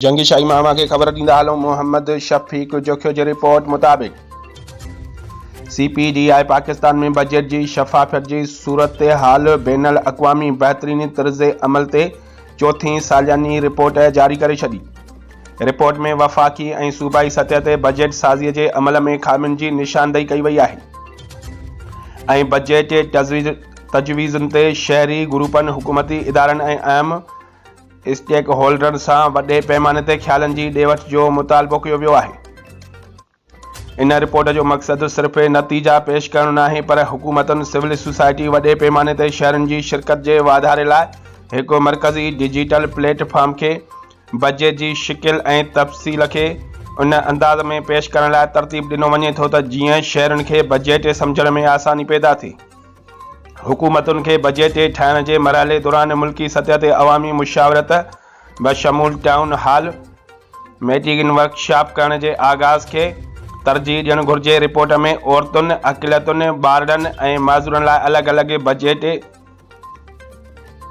جنگي شاهي مان اوهان کي خبر ڏيندا هلون محمد شفيق جوکيو جي رپورٽ مطابق C P D I Pakistan ۾ budget جي شفافيت جي صورتحال بين الاقوامي بهترين طرز عمل تي چوٿين سالياني رپورٽ جاري ڪري ڇڏي. رپورٽ ۾ وفاقي ۽ صوبائي سطح تي بجيٽ سازي جي عمل ۾ خامين جي نشاندهي ڪئي وئي آهي ۽ بجيٽ تجويزن تي شهري گروپن، حڪومتي ادارن ۽ اهم اسٽيڪ هولڊرن سان وڏي پئماني تي خيالن جي ڏي وٺ جو مطالبو ڪيو ويو آهي. ان رپورٽ جو مقصد صرف نتيجا پيش ڪرڻ ناهي پر حڪومتن، سول سوسائٽي، وڏي پئماني تي شهرين جي شرڪت جي واڌاري لاء هڪ مرڪزي ڊجيٽل پليٽ فارم کي بجيٽ جي شڪل ۽ تفصيل کي ان انداز ۾ پيش ڪرڻ لاء ترتيب ڏنو وڃي ٿو ته جيئن شهرين کي بجيٽ سمجهڻ ۾ آساني پيدا ٿئي. حڪومتن کي بجيٽ ٺاهڻ جي مرحلي دوران ملڪي سطح تي عوامي مشاورت بشمول ٽائون هال ميٽنگن ورڪشاپ ڪرڻ جي آغاز کي ترجيح ڏيڻ گهرجي. رپورٽ ۾ عورتن، اقليتن، ٻارڙن ۽ معذورن لاء الڳ الڳ بجيٽ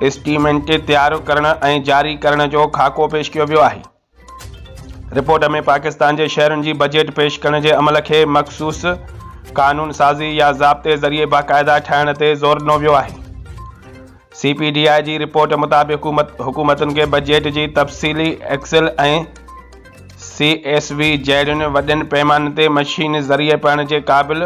اسٽيٽمينٽ تيار ڪرڻ ۽ جاري ڪرڻ جو خاڪو پيش ڪيو ويو آهي. رپورٽ ۾ پاڪستان جي شهرين جي بجيٽ پيش ڪرڻ جي عمل کي مخصوص قانون سازي يا ضابطي ذريعي باقاعده ٺاهڻ تي زور ڏنو ويو آهي. سي پي ڊي I جي رپورٽ مطابق حڪومتن کي بجيٽ جي تفصيلي ايڪسل ۽ سي ايس وي جهڙين وڏن پيمانن تي مشين ذريعي پڙهڻ جي قابل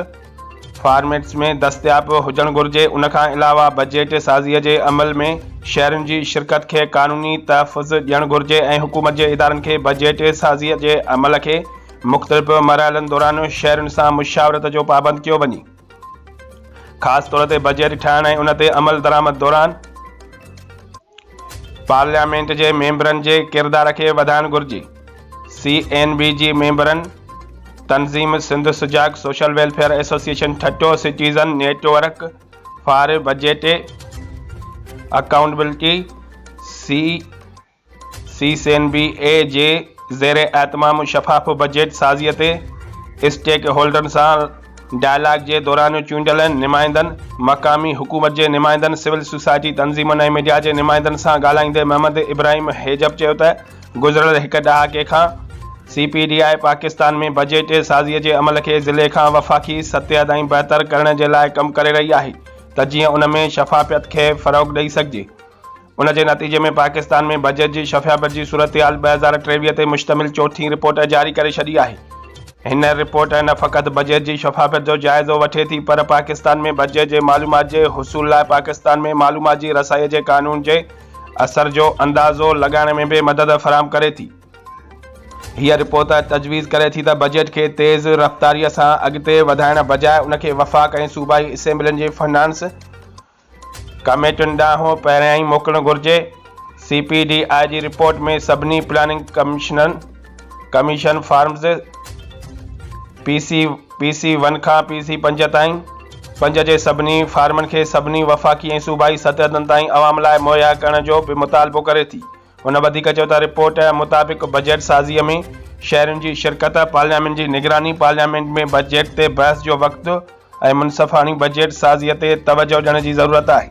فارميٽس ۾ دستياب هجڻ گهرجي، ان کان علاوه بجيٽ سازي جي عمل ۾ شهرين جي شرڪت کي قانوني تحفظ ڏيڻ گهرجي ۽ حڪومت جي ادارن کي بجيٽ سازي جي عمل کي مختلف مرحلن دوران شهرين سان مشاورت جو پابند ڪيو وڃي خاص طور تي بجيٽ ٺاهڻ ۽ ان تي عملدرآمد دوران پارليامينٽ جي ميمبرن جي ڪردار کي وڌائڻ گهرجي، سي اين بي جي ميمبرن تنظيم Sindh Sujag social welfare association Thatta citizen network for budget accountability C C سين بي اي جي زير اهتمام شفاف بجيٽ سازي تي اسٽيڪ هولڊرن سان ڊائلاگ جي دوران چونڊيل نمائندن، مقامي حڪومت جي نمائندن، سول سوسائٽي تنظيمن ۽ ميڊيا جي نمائندن سان ڳالهائيندي محمد ابراهيم هيجب چيو ته گذريل هڪ ڏهاڪي کان C P D I Pakistan ۾ budget سازي جي عمل کي ضلعي کان وفاقي سطح تائين بهتر ڪرڻ جي لاء ڪم ڪري رهي آهي ته جيئن ان ۾ شفافيت کي فروغ ڏئي سگهجي. ان جي نتيجي ۾ پاڪستان ۾ بجيٽ جي شفافيت جي صورتحال 2023 تي مشتمل چوٿين رپورٽ جاري ڪري ڇڏي آهي. هن رپورٽ نه فقط بجيٽ جي شفافيت جو جائزو وٺي ٿي پر پاڪستان ۾ بجيٽ جي معلومات جي حصول لاء پاڪستان ۾ معلومات جي رسائي جي قانون جي اثر جو اندازو لڳائڻ ۾ به مدد فراهم ڪري ٿي. هيء رپورٽ تجويز ڪري ٿي ته بجيٽ کي تيز رفتاريء سان اڳتي وڌائڻ بجاء ان کي وفاق ۽ صوبائي اسيمبلين جي فنانس ڪميٽين ڏانهن پهريائين موڪلڻ گهرجي، سي پي ڊي I جي رپورٽ ۾ سڀني پلاننگ ڪمشنن commission forms P C P C one کان پي سي پنج تائين پنج جي سڀني فارمن کي سڀني وفاقي ۽ صوبائي سطحن تائين عوام لاء مهيا ڪرڻ جو به مطالبو ڪري ٿي. هن وڌيڪ چيو ته رپورٽ مطابق بجيٽ سازي ۾ شهرين جي شرڪت، پارليامينٽ جي نگراني، پارليامينٽ ۾ بجيٽ تي بحث جو وقت ۽ منصفاڻي بجيٽ سازي تي توجهه ڏيڻ جي ضرورت آهي.